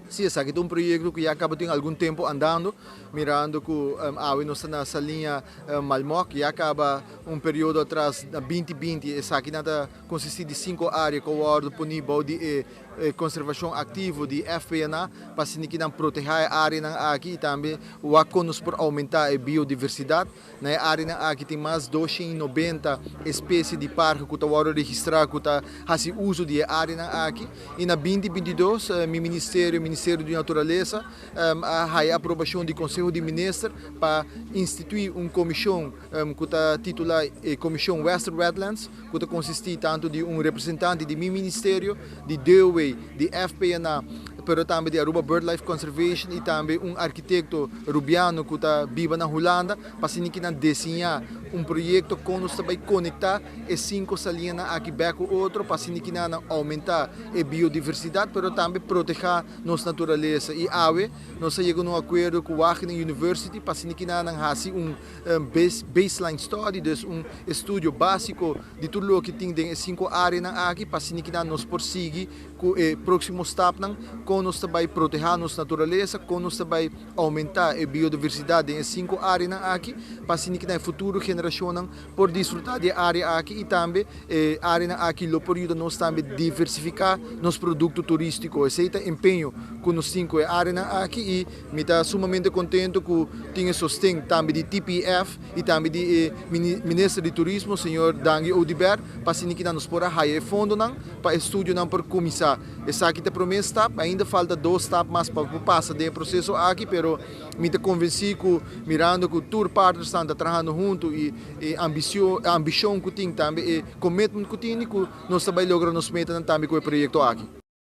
Si, esaki ta un proyecto cu ya caba tin algun tempo andando, mirando cu awe nos ta na Saliña Malmok, ya caba un periodo atras na 2020. Esaki nan ta consisti di cinco area cu a wordo poni bou di e conservacion activo di FPNA pa asina ki nan proteha e areanan aki y tambe wak con nos por aumenta e biodiversidad. Na e areanan aki tin mas 290 especie di parha cu ta wordo registra cu ta haci uso di e areanan aki. Y na 2022 mi ministerio, Ministerio di Naturalesa, a haya aprobacion di Conseho di Minister pa institui un comision cu ta titula e Comision Western Wetlands, cu ta consisti tanto di un representante di mi ministerio, di DOW, di FPNA, pero tambe di Aruba Birdlife Conservation y tambe un arquitecto rubiano cu ta biba na Hulanda, pa asina ki nan diseña un proyecto con nos ta bay conecta e cinco saliñanan aki bek cu otro, pa asina ki nan aumenta e biodiversidad, pero tambe proteha nos naturalesa. Y awe nos a yega na un acuerdo cu Wageningen University pa asina ki nan haci un baseline study, dus un estudio basico di tur loke tin den e cinco areanan aki, pa asina ki nos por sigui cu e proximo stapnan, con nos ta bay proteha nos naturalesa, con nos ta bay aumenta e biodiversidad den e cinco areanan aki, pa asina ki e futuro generacionnan por disfruta di e area aki y tambe e areanan aki lo por yuda nos tambe diversifica nos producto turistico. Esey ta empeño cu nos tin cu e areanan aki y mi ta sumamente contento cu tin e sosten tambe di TPF y tambe di e Minister di Turismo, señor Dangui Oduber, pa asina ki nos por haya e fondonan pa estudionan por cuminsa. Esaki ta e prome stap, ainda falta dos stap mas pa pasa den e proceso aki, pero mi ta convenci cu mirando cu tur partners ta trahando hunto y ambicion cu tin tambe e commitment cu tin, cu nos ta bay logra nos meta tambe cu e proyecto aki.